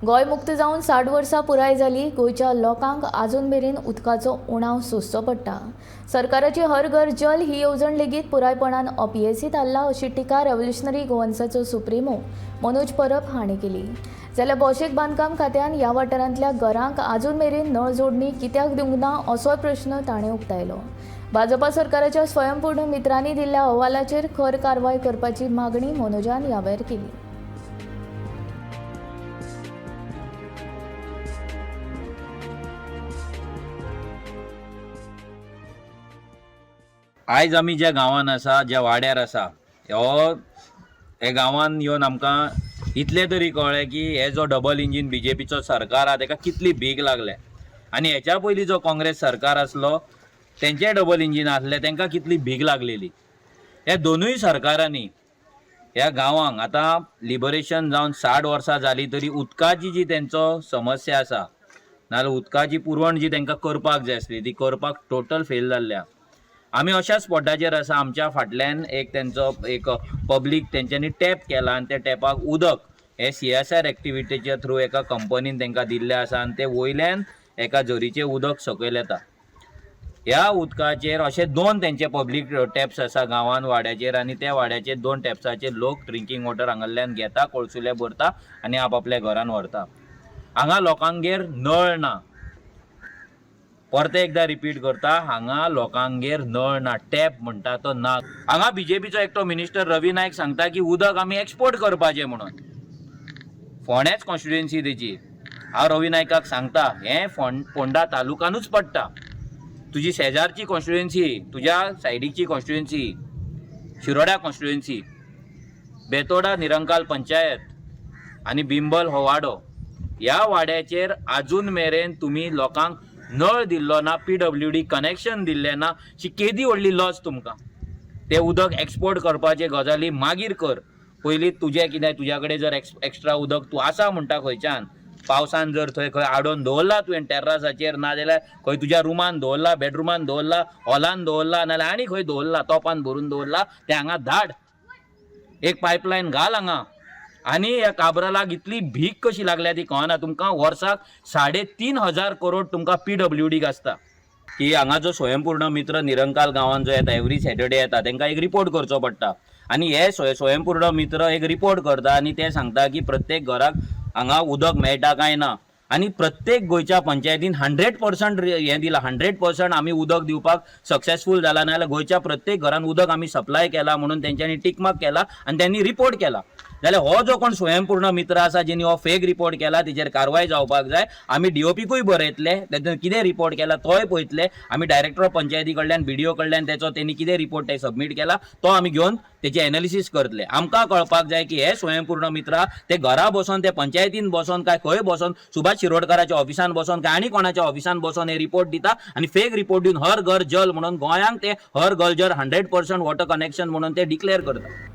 गोंय मुक्त जावन 60 वर्सां पुराय जाली. गोंयच्या लोकांक आजून मेरेन उदकाचो उणाव सोंसचो पडटा. सरकाराची हर घर जल ही येवजण लेगीत पुरायपणान अपेसी थारला, अशी टिका रेव्होल्युशनरी गोवन्साचो सुप्रिमो मनोज परब हांणी केली. जाल्यार भौशीक बांदकाम खात्यान ह्या वाठारांतल्या घरांक आजून मेरेन नळ जोडणी कित्याक दिवंक ना, असोय प्रश्न ताणें उक्तायलो. भाजपा सरकाराच्या स्वयंपूर्ण मित्रांनी दिल्ल्या अहवालाचेर खर कारवाय करपाची मागणी मनोजान ह्या वेळार केली. आयज आमी ज्या गांवान आसा, ज्या वाड्यार आसा, हो हे गांवान येवन आमकां इतलें तरी कळ्ळें की हे जो डबल इंजीन बीजेपीचो सरकार आहा, तेका कितली भीक लागल्या आनी हेच्या पयलीं जो काँग्रेस सरकार आसलो, तेंचें डबल इंजीन आसलें, तेंकां कितली भीक लागलेली. ह्या दोनूय सरकारांनी ह्या गांवांक आतां लिबरेशन जावन 60 वर्सां जालीं तरी उदकाची जी तेंचो समस्या आसा, नाजाल्यार उदकाची पुरवण जी तेंकां करपाक जाय आसली, ती करपाक टोटल फेल जाल्ल्या. आमी अश्या स्पॉटाचेर आसा, आमच्या फाटल्यान एक तेंचो एक पब्लीक तेंच्यांनी टॅप केला आनी त्या टॅपाक उदक हे सीएसआर एक्टिविटीच्या थ्रू एका कंपनीन तेंकां दिल्लें आसा आनी ते वयल्यान एका झरीचें उदक सकयल येता. ह्या उदकाचेर अशे दोन तेंचे पब्लीक टॅप्स आसा गांवान वाड्याचेर आनी त्या वाड्याचेर दोन टॅप्साचेर लोक ड्रिंकींग वॉटर हांगासरल्यान घेता, कोळसुले भरता आनी आपआपल्या घरान व्हरता. हांगा लोकांगेर नळ ना. परते एकदा रिपीट करता, हांगा लोकांगेर नळ ना, टॅप म्हणटा तो ना. हांगा बीजेपीचो एकटो मिनिस्टर रवी नायक सांगता की उदक आमी एक्सपोर्ट करपाचें म्हणून. फोंड्याच कॉन्स्टिट्युएन्सी तेची. हांव रवी नायकाक सांगता, हें फोंडा तालुकानूच पडटा. तुजी शेजारची कॉन्स्टिट्युएन्सी, तुज्या सायडीची कॉन्स्टिट्युएन्सी, शिरोड्या कॉन्स्टिट्युएन्सी, बेतोडा निरंकाल पंचायत आनी बिंबल हो वाडो, ह्या वाड्याचेर आजून मेरेन तुमी लोकांक नळ दिल्लो ना, पीडब्ल्यूडी कनेक्शन दिल्लें ना. शी, केदी व्हडली लॉस तुमकां! तें उदक एक्सपोर्ट करपाचे गजाली मागीर कर. पयलीं तुजें कितें, तुज्या कडेन जर एक्स्ट्रा उदक तूं आसा म्हणटा, खंयच्यान पावसान जर थंय खंय आडोवन दवरला तुवें टेर्रासाचेर, नाजाल्यार खंय तुज्या रुमान दवरला, बेडरुमान दवरला, हॉलान दवरला, नाजाल्यार आनी खंय दवरला, तोपान भरून दवरला, तें हांगा धाड. एक पायपलायन घाल हांगा. आनी ह्या काब्रालाक इतली भीक कशी लागल्या ती कळना तुमकां. वर्साक 3500 करोड तुमकां पीडब्ल्यूडीक आसता की हांगा जो स्वयंपूर्ण मित्र निरंकाल गांवान जो येता, एवरी सॅटर्डे येता, तांकां एक रिपोर्ट करचो पडटा आनी हे स्वयंपूर्ण मित्र एक रिपोर्ट करता आनी ते सांगता की प्रत्येक घराक हांगा उदक मेळटा काय ना. आनी प्रत्येक गोंयच्या पंचायतीन 100% हें दिलां, 100% आमी उदक दिवपाक सक्सेसफूल जाला, नाजाल्यार गोंयच्या प्रत्येक घरान उदक आमी सप्लाय केला म्हणून तेंच्यांनी टिकमार्क केला आनी त्यांनी रिपोर्ट केला. जाल्यार हो जो कोण स्वयंपूर्ण मित्र आसा, जेणी हो फेक रिपोर्ट केला, तेजेर कारवाय जावपाक जाय. आमी डीओपीकूय बरयतले, तेतून कितें रिपोर्ट केला तोय पळयतले आमी. डायरेक्टर ऑफ पंचायती कडल्यान, बीडीओ कडल्यान तेचो तेणी कितें रिपोर्ट ते सबमीट केला तो आमी घेवन तेचे एनालिसीस करतले. आमकां कळपाक जाय की हे स्वयंपूर्ण मित्र ते घरा बसोन, ते पंचायतीन बसोन, काय खंय बसोन, सुभाष शिरोडकाराच्या ऑफिसान बसोन, काय आनी कोणाच्या ऑफिसान बसोन हे रिपोर्ट दिता आनी फेक रिपोर्ट दिवन हर घर जल म्हणून गोंयांक ते हर घर जल 100% वॉटर कनेक्शन म्हणून ते डिक्लेअर करता.